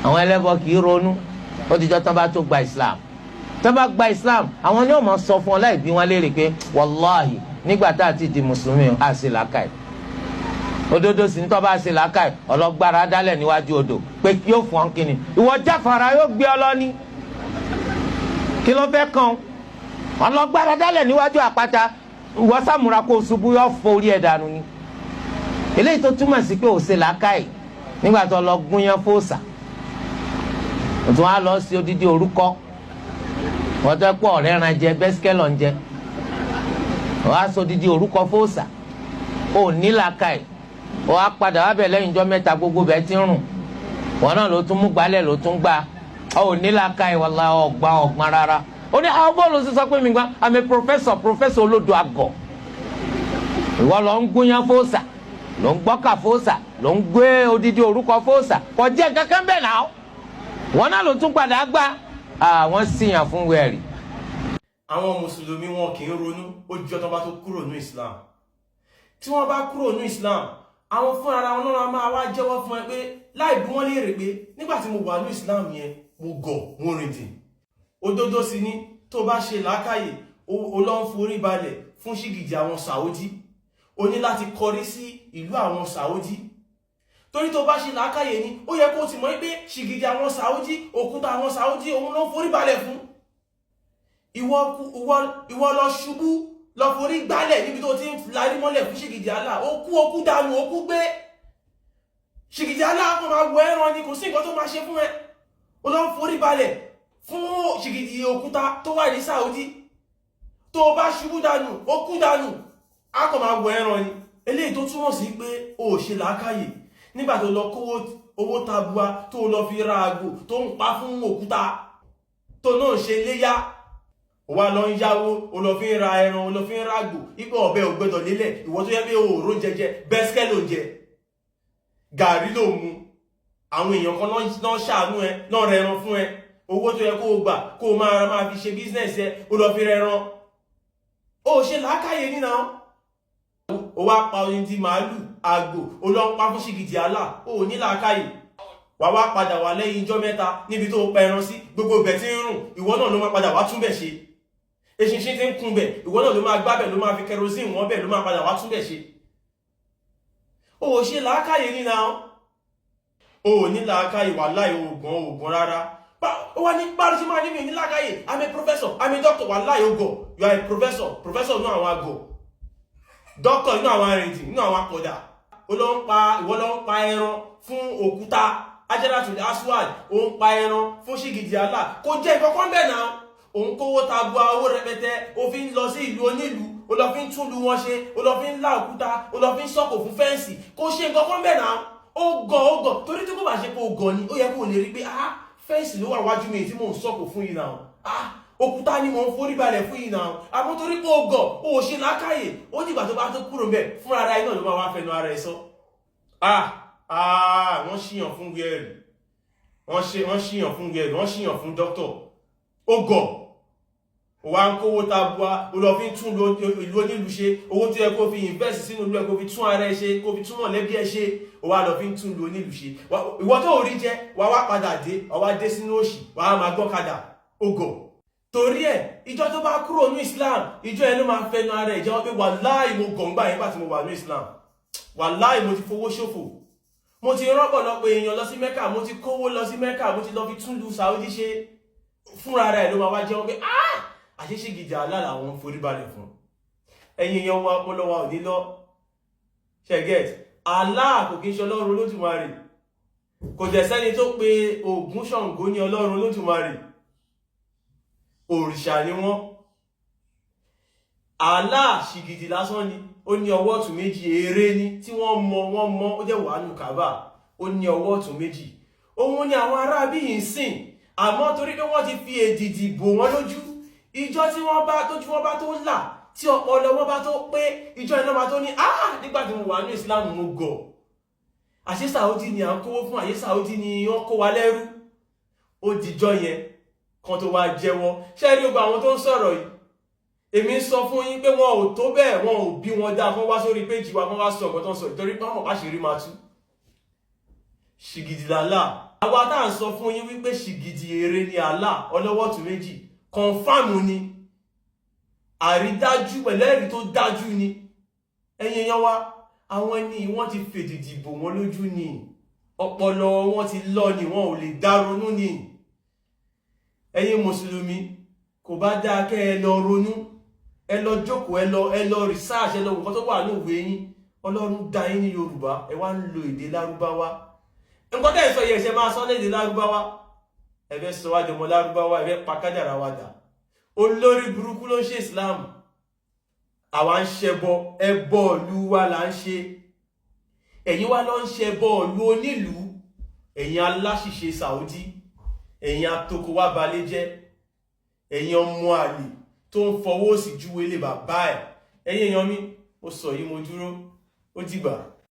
Àwọn ẹlẹ́bọ kì í ronú. Ó ti jọ́ tán bá tó gba Islam, tán bá gba Islam, àwọn ni wọ́n máa sọ fún ọ láì bí wọ́n léèrè pé wàláhì, nígbà tá a ti di mùsùlùmí, a ṣe làákàyè. Òdodo sì ń tọ́ bá ṣe làákàyè. Ọlọ́gbára dálẹ̀ níwájú odò pé yóò fún ọ́n kínni. Ìwọ jáfara, yóò gbé ọ lọ ní kí ló fẹ́ kàn. Ọlọ́gbára dálẹ̀ níwájú àpáta, ìwọ sàmúra kó ṣubú, yóò fọ orí ẹ̀ dànù ni. Eléyìí tó túmọ̀ sí pé ò ṣe làákàyè nígbà tó lọ gúnyán fóòsà, òtún á lọ sí odidi orúkọ. Wọ́n tẹ́ pọ̀ ọ̀rẹ́ ran jẹ bẹ́sikẹ́ lọ́n jẹ, wọ́n á sọ odidi orúkọ fóòsà. Ò ní làákàyè. Wọ́n á padà wá bẹ̀ lẹ́yìn ijọ́ 3, gbogbo bẹ́ẹ̀ ti ń rùn. Wọ́n náà ló tún mú gbálẹ̀, ló tún gbá. Ò ní làákàyè, wàlá ọgbà ọgbọ́n rárá. Ó ní àwọn bọ́ọ̀lù sísọ pé mi gbá. I'm a professor, professor olódo àgọ̀. Ìwọ lọ ń gúnyán fóòsà, ló ń gbọ́kà fóòsà, ló ń gbé odidi orúkọ fóòsà. Kò jẹ́ kankan bẹ́ẹ̀ náà. Wọn náà ló tún padà gbá. Àwọn síyàn fún wẹ̀rì. Àwọn mùsùlùmí, wọn kì í ronú. Ó jọ tán bá tó kúrò ní Islam. Tí wọ́n bá kúrò ní Islam, àwọn fún ara wọn náà máa wá jẹ́wọ́ fún ẹ pé láì bí wọ́n léèrè pé nígbà tí mo wà ní Islam yẹn, mo gọ̀, mo rìn dìn. Òdodo sì ni. Tó bá ṣe làákàyè, ó lọ ń forí balẹ̀ fún ṣìgìdì àwọn Saudi, o ní láti kọrí sí ìlú àwọn Saudi, torí tó bá ṣe làákàyè ni, ó yẹ kó ti mọ̀ pé ṣìgìdì àwọn Saudi, òkúta àwọn Saudi, òun ló ń forí balẹ̀ fún. Ìwọ lọ ṣubú, lọ forí gbálẹ̀ níbi tó ti ń larí mọ́lẹ̀ fún ṣìgìdì Allah. Ó kú, ó kú dànù, ó kú gbé. Ṣìgìdì Allah kò máa wọ ẹran ni, kò sí nǹkan tó máa ṣe fún ẹ. Ó lọ ń forí balẹ̀ fún ṣìgìdì òkúta tó wà ní Saudi. Tó o bá ṣubú dànù, ó kú dànù, á kò máa wọ ẹran ni. Eléyìí tó túmọ̀ sí pé o ò ṣe làákàyè nígbà tó lọ kówó owó tabua, tó lọ fi ra àgbò tó ń pa fún òkúta, tó náà ṣe léyà. Ó wá lọ ń yáwó, ó lọ fi ń ra ẹran, ó lọ fi ń ra àgbò. Ipò ọ̀bẹ ò gbẹdọ̀ lélẹ̀. Ìwọ tó yẹ pé òòró jẹjẹ, bẹ́sikẹ́ ló ń jẹ, gàrí ló mu. Àwọn èèyàn kan náà ṣàánú ẹ, náà rẹ ẹran fún ẹ. Owó tó yẹ kó o gbà kó o máa fi ṣe business ẹ, ó lọ fi rẹ ẹran. Ó ṣe làákàyè nínà. Ó wá pa odindi màálù, àgbò, ó lọ ń pa fún ṣìgìdì àlà. Ó ní làákàyè. Wà wá padà wà lẹ́yìn ijọ́ 3 níbi tó pa ẹran sí, gbogbo ibẹ̀ tí ń rùn, ìwọ náà ló máa padà wá túnbẹ̀ ṣe. Eṣinṣin tí ń kun bẹ̀, ìwọ náà ló máa gbábẹ̀, ló máa fi kerosene wọ́n bẹ̀, ló máa padà wá túnbẹ̀ ṣe. Ó ṣe làákàyè nínà. Ó ní làákàyè, wà láì oògùn oògùn rárá. Ó wá ní báwo ṣe máa ní mi ò ní làákàyè? I'm a professor, I'm a doctor. Wà láì ogò. You are a professor, professor inú àwọn àgọ̀, doctor inú àwọn arìndìn, inú àwọn akọ̀dà. Ó lọ ń pa, ìwọ lọ ń pa ẹran fún òkúta Ajaratul Aswad, ó ń pa ẹran fún ṣìgìdì Allah. Kò jẹ́ ìkọ̀kọ́ bẹ́ẹ̀ náà. Òun kówó tabua, owó rẹpẹtẹ, ó fi ń lọ sí ìlú onílùú, ó lọ fi ń túnlu wọn ṣe, ó lọ fi ń lá òkúta, ó lọ fi ń sọ̀kò fún fence. Kò ṣe nǹkan kan bẹ́ẹ̀ náà. Ó gọ̀, ó gọ̀, torí tí kò bá ṣe pé ó gọ̀ ni, ó yẹ kó lè rí pé, ah, fence ló wà wájú mi tí mò ń sọ̀kò fún yìí náà. Ah, òkúta ni mò ń forí balẹ̀ fún yìí náà. Àmọ́ torí pé ó gọ̀, ó ṣe làákàyè, ó dìgbà tó bá tó kúrò mbẹ̀, fúnra ara ẹ̀ náà ló máa wá fẹnu ara ẹ̀ sọ. Ah ah, wọ́n ṣìyàn fún wíẹ̀rì, wọ́n ṣìyàn fún wíẹ̀rì, wọ́n ṣìyàn fún dókítọ̀. Ó gọ̀, ó wá ń kówó tabua, ó lọ fi ń tún ìlú onílùú ṣe. Owó tó yẹ kó fi invest sínú ìlú ẹ, kó fi tún ara ẹ ṣe, kó fi tún mọ̀lẹ́bí ẹ ṣe, ó wá lọ fi ń tún ìlú onílùú ṣe. Ìwọ tó rí jẹ, wà wá padà dé, wà wá dé sínú òṣì, wà á máa gbọ́kadà. Ó gọ̀. Torí ẹ, ìjọ tó bá kúrò ní Islam, ìjọ ẹ ló máa fẹnu ara ẹ jẹ́wọ́ pé wàláì, mo gọ̀ǹgbà yẹn gbà tí mo wà ní Islam. Wàláì, mo ti fowó ṣòfò. Mo ti rọ́pọ̀lọpọ̀ èèyàn lọ sí Mẹ́kà, mo ti kówó lọ sí Mẹ́kà, mo ti lọ fi tún lu Saudi ṣe. Fúnra rẹ̀ ló máa wá jẹ́wọ́ pé ah, àṣeṣe gidi Allah làwọn ń forí balẹ̀ fún. Ẹ̀yin èèyàn wa, ọpọlọ wa ò ní lọ ṣẹgẹt. Allah kò kí ń ṣe Ọlọ́run Olódùmarè. Kò dẹ̀ sẹ́ni tó pe Ògún, Ṣàngó ní Ọlọ́run Olódùmarè. Òrìṣà ni wọ́n. Allah, ṣìgìdì lásán ni. Ó ní ọwọ́ ọ̀tún méjì, eré ní tí wọ́n mọ, wọ́n mọ. Ó jẹ́ wàánu Kábà, ó ní ọwọ́ ọ̀tún méjì. Òun ni àwọn aráabí yìí ń sìn. Àmọ́ torí pé wọ́n ti fi èdìdì bò wọ́n lójú, ìjọ tí wọ́n bá tójú wọn bá tó là, tí ọpọlọ wọn bá tó pé, ìjọ iná máa tó ní, ah, nígbà tí mo wà ní Islam, mo gọ̀. Àṣé Saudi ni à ń kówó fún? Àṣé Saudi ni wọ́n kó wa lẹ́rú? Ó dìjọ́ yẹn kan tó wá jẹ́wọ́. Ṣé rí gbogbo àwọn tó ń sọ̀rọ̀ yìí, èmi ń sọ fún yín pé wọn ò tó bẹ́ẹ̀, wọn ò bí wọn dáa kán wá sórí péjì wa, kán wá sọ ọ̀gọ́ tó ń sọ, ìtorí pé wọn mọ̀ pàṣírí máa tú. Ṣìgìdì làlá. Àwa tá à ń sọ fún yín wípé ṣìgìdì ère ni Allah ọlọ́wọ́ tún méjì, confirm ni, àrídájú pẹ̀lú ẹ̀rí tó dájú ni. Ẹ̀yin èèyàn wa, àwọn ẹni wọ́n ti fèdìdì bò wọ́n lójú ni, ọpọlọ wọn ti lọ ni, wọn ò lè dá ronú ni. Ẹ̀yin mùsùlùmí, kò bá dáa kẹ́ ẹ lọ ronú, ẹ lọ jókòó, ẹ lọ research, ẹ lọ nǹkan tó wà ní òwe yín. Ọlọ́run dá yín ní Yorùbá, ẹ wá ń lo èdè Lárúbáwá. Nǹkan tẹ́ ẹ̀ sọ yẹ ṣe máa sọ lédè Lárúbáwá. Ẹ fẹ́ sọ wá dọmọ Lárúbáwá, ẹ fẹ́ pa kádàrá wa dà. Olórí burúkú ló ń ṣe Islam. Àwa ń ṣẹbọ, ẹbọ ìlú wa là ń ṣe, ẹ̀yin wa ló ń ṣẹbọ ìlú onílùú. Ẹ̀yin aláṣìṣe Saudi, ẹ̀yin atoko wa balẹ̀ jẹ́, ẹ̀yin ọmọ àlè tó ń fọwọ́ sí júwe lé bàbá ẹ̀. Ẹ̀yin èèyàn mi, mo sọ yìí, mo dúró, ó dìgbà.